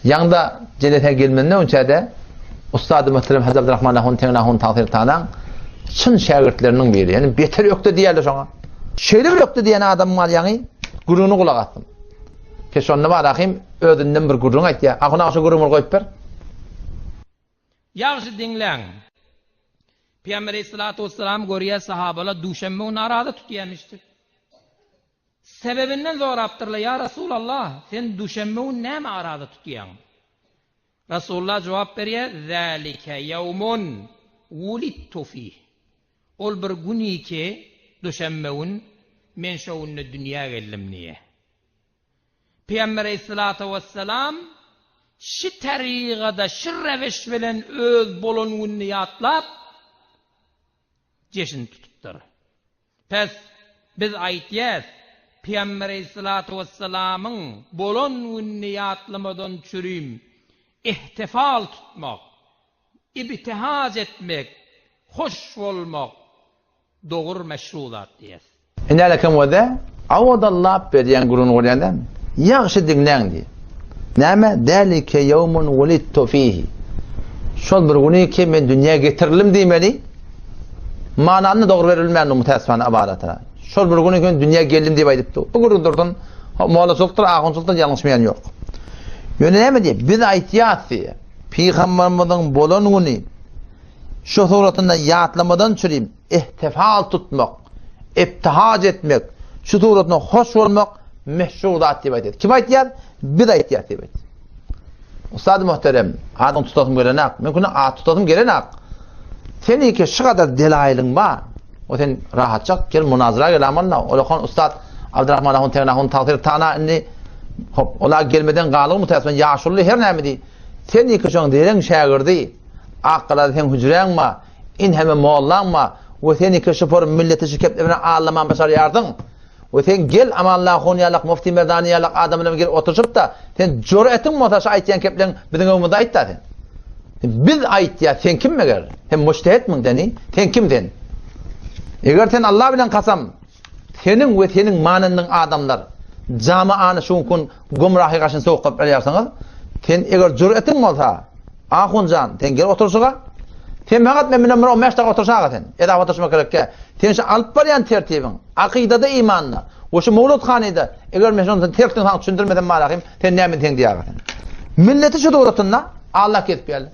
Ýaňda jelesä gelmenden öňçä-de ussady muhterem Hajy Abdurrahman ahun Teňňe ahun tagsyr tagalaň çyn şägirtleriniň biri. Ýani beter ökde diýerler şoňa. Şeýle bir ökde diýen adamyň bar ýaňy gürrüňini gulak asdym. Peşonda bar ahym özünden bir gürrüň aýtýar. Ahun aga şo gürrüňi bir goýup ber. Ýagşy diňläň. Pygamber aleyhissalatu vesselam görýär sahabalar duşenbe güni araza tutýarmyşdyr. Sebebinden sorapdyrlar, Ýa Resulallah, sen duşenbe güni näme araza tutýaň? Resulullah jogap berýär, Zälike ýewmun wulidtu fih. Ol bir güniki, duşenbe gün, men şo günde dünýä geldim diýýär. Pygamber aleyhissalatu wessalam şi tarygada, şi rewiş bilen öz bolan gününi ýatlap, jeşin tutupdyr. Pes, biz aýtýas, Pygamber aleyhissalatu wessalamyň bolan gününi ýatlamadan çürim ihtifal tutmak, ibtihac etmek, hoş bolmak dogry meşru zat diýýäs. Indi wede awadallap berýän gürrüňini görýän dälmi? Ýagşy diňläň diýýär. Näme? Zälike ýewmun wulidtu fihi. Şol bir güni ki men dünýä getirildim diýmeli. Manyny dogry berip bilmändir mütäessifane ybaratyna. Şol bir güni ki dünýä geldim diýip aýdypdy. Bu gürrüň dursun. Mollaçylykdyr, ahunçylykdyr ýalňyşmaýan ýok. Ýöne näme diýip, biz aýtýas diýip, pygamberimiziň bolan güni şu suratynda ýatlamadan çürim ihtifal tutmak, ibtihac etmek, şu suratynda hoş bolmak meşhur zat diýip aýdýar. Kim aýtýar? Biz aýtýas diýip aýtýar. Ustad muhterem, adyň tutasym gelenak. Men kuna at tutasym gelenak. Sen iki şu kadar delaýylyň bar. O sen rahatçak gel munazara gel amanla. Olakan ustad Abdurrahman ahun tegin ahun tagsyr tana indi hop ola gelmeden galyň mutasman ýaşuly her näme diý. Sen iki şoň dereň şägirdi. Akgalada seň hüjräň bar. In heme mollaň bar. We sen iki şupur milleti şu keplemine allaman başarýarsyň. We sen gel Amanla ahun ýalak, Mufti Merdani ýalak adam bilen gel oturyşyp-da, sen jüretiň bolsa şu aýtýan kepleň biziň öňümizde aýt-da sen. Biz aýtýas, sen kim meger? Sen mujtehitmiň seni? Sen kim sen? Eger sen Allah bilen kasam, seniň we seniň manyndyň adamlar jamaany şu gün gumrahy gaşyny sowuk gylyp alýarsyňyz, sen eger jüretiň bolsa, Ahun jan, sen gel oturyşyga. Sen maňa men bilen bir 15 dakika oturyşaga sen. Edap oturyşmak gerekkä. Sen şu alyp barýan tertibiň, akydada, imanda we şu mowlud hanyda, eger men şony tertibini saňa düşündirmesem marahym, sen näme sen diýäga sen. Milleti şu döwletinde Allah kesip ýerli.